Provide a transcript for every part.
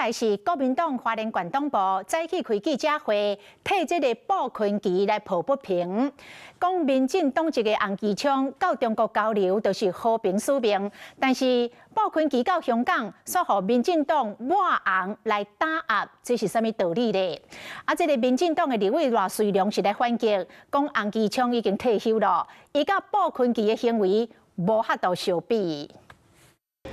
來是國民黨花蓮縣黨部早起開記者會，替這个傅崐萁來抱不平，講民進黨籍的洪慈昌到中國交流就是和平使命，但是傅崐萁到香港，煞予民進黨抹紅來打壓，這是啥物道理咧？啊，這个民進黨的立委賴瑞隆是來反擊，講洪慈昌已經退休了，伊佮傅崐萁的行為無法度相比。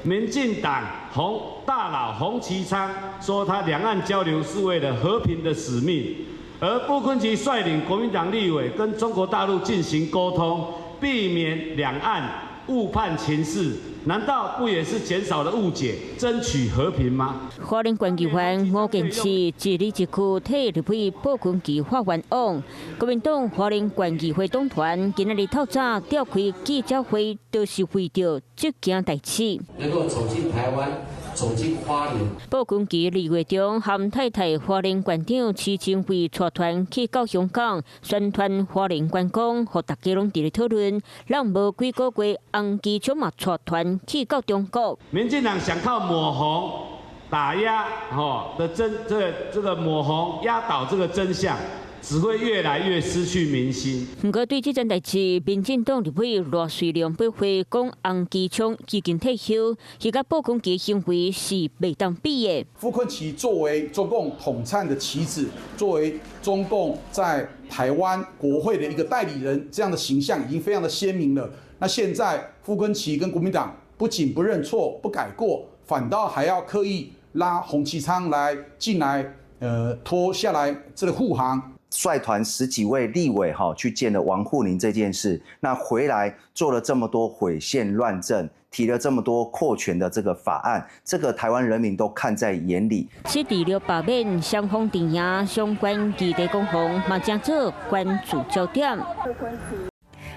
民進黨洪大佬洪慈昌說，他兩岸交流是為了和平的使命，而傅崐萁率領國民黨立委跟中國大陸進行溝通，避免兩岸誤判情勢，難道不也是減少了誤解，爭取和平嗎？花蓮縣議員吳建志一字一句替立委傅崐萁發冤枉，國民黨花蓮縣議會黨團今仔日透早召開記者會，就是為著這件代誌。能夠走進台灣，走進花蓮。傅崐萁2月中和太太花蓮縣長徐正惠帶團去到香港宣傳花蓮觀光，予大家攏佇咧討論。咱無幾個月，洪慈昌嘛帶團去到中國。民進黨想靠抹紅打壓，吼的真，這個抹紅壓倒這個真相，只會越來越失去民心。毋過對這件代誌，民進黨立委賴瑞隆駁回講，洪慈昌已經退休，伊佮傅崐萁行為是袂當比的。傅崐萁作為中共統戰的棋子，作為中共在台灣國會的一個代理人，這樣的形象已經非常的鮮明了。那現在傅崐萁跟國民黨不僅不認錯、不改過，反倒還要刻意拉洪慈昌來進來，拖下來這個護航。率團十幾位立委哈去見了王滬寧這件事，那回來做了這麼多毀憲亂政，提了這麼多擴權的這個法案，這個台灣人民都看在眼裡。失地了罷免，雙方陣營相關議題攻防，嘛成做關注焦點。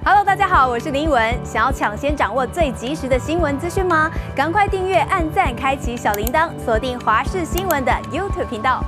Hello，大家好，我是林文。想要搶先掌握最及時的新聞資訊嗎？趕快訂閱、按讚、開啟小鈴鐺，鎖定華視新聞的 YouTube 頻道。